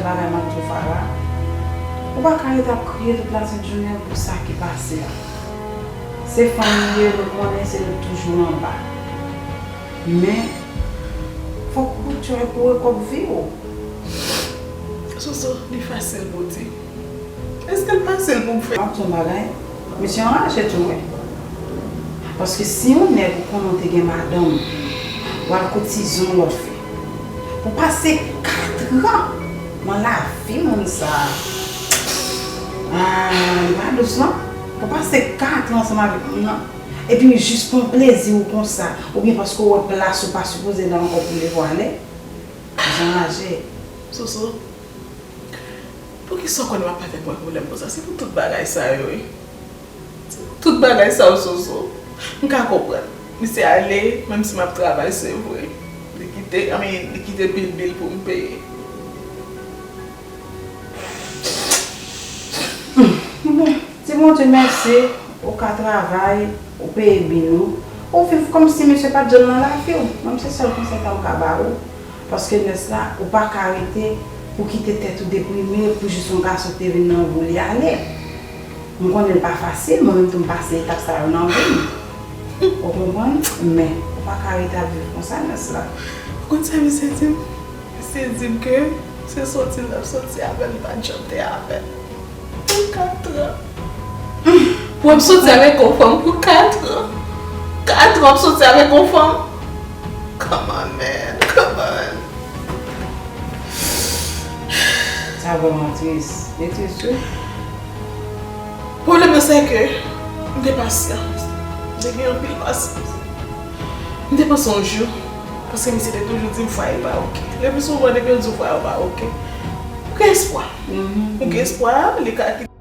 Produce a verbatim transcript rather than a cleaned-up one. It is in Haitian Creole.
Bagay m ap di w, Farah, ou pa ka ret ap kriye tout lasent jounen pou sa ki pase a. Se fanmi w ye, nou konnen se nou toujou anba. Men, fòk ou try pou rekòvri w. Soso, li fasil pou w di. Èske l fasil pou m fè? M ap di w yon bagay, misye anraje tou, wi. Paske si yon nèg ou konnen w te gen madanm, w al koutize yon lòt fi. Pou pase katran nan lavi moun sa a. Ah, li pa dous non. Pou pase katran ansanm avèk moun nan. Epi jis pou yon plezi ou konsa, oubyen paske w wè plas ou pa sipoze la ankò pou leve w ale. Misye anraje. Soso, poukisa w konnen m ap avèk mwen pwoblèm konsa? Se pou tout bagay sa yo, wi. Se pou tout bagay sa yo, Soso. M ka konprann. Misye ale, menm si m ap travay, se vre. Li kite, I mean, li kite bilbil pou m peye. Bon, di Bondye mèsi, ou ka travay, ou peye bil ou, ou viv kòmsi misye pa t janm nan lavi w. Mwen, se sèl konsèy sa m ka ba ou. Paske nès la, ou pa ka rete pou kite tèt ou deprime pou jis yon gason ki te vin nan vi w li ale. M konnen l pa fasil, mwen menm tou m pase etap sa yo nan vi m. Ou konprann? Men, ou pa ka rete ap viv konsa, nès la. Ou konn sa misye di m? Misye di m ke se soti l ap soti avè l, li pa t janm te avè l. Pou katran. Pou ap soti avèk yon fanm pou katran. Katran ap soti avèk yon fanm. Come on, man. Come on. Sa vrèman tris. Li tris, wi. Pwoblèm nan, se ke m te pasyan. M te gen anpil pasyans. M te panse yon jou, paske misye te toujou di m fwaye pa oke. Le pli souvan, depi yo di w fwaye pa oke, ou gen espwa. Ou gen espwa, li ka kite.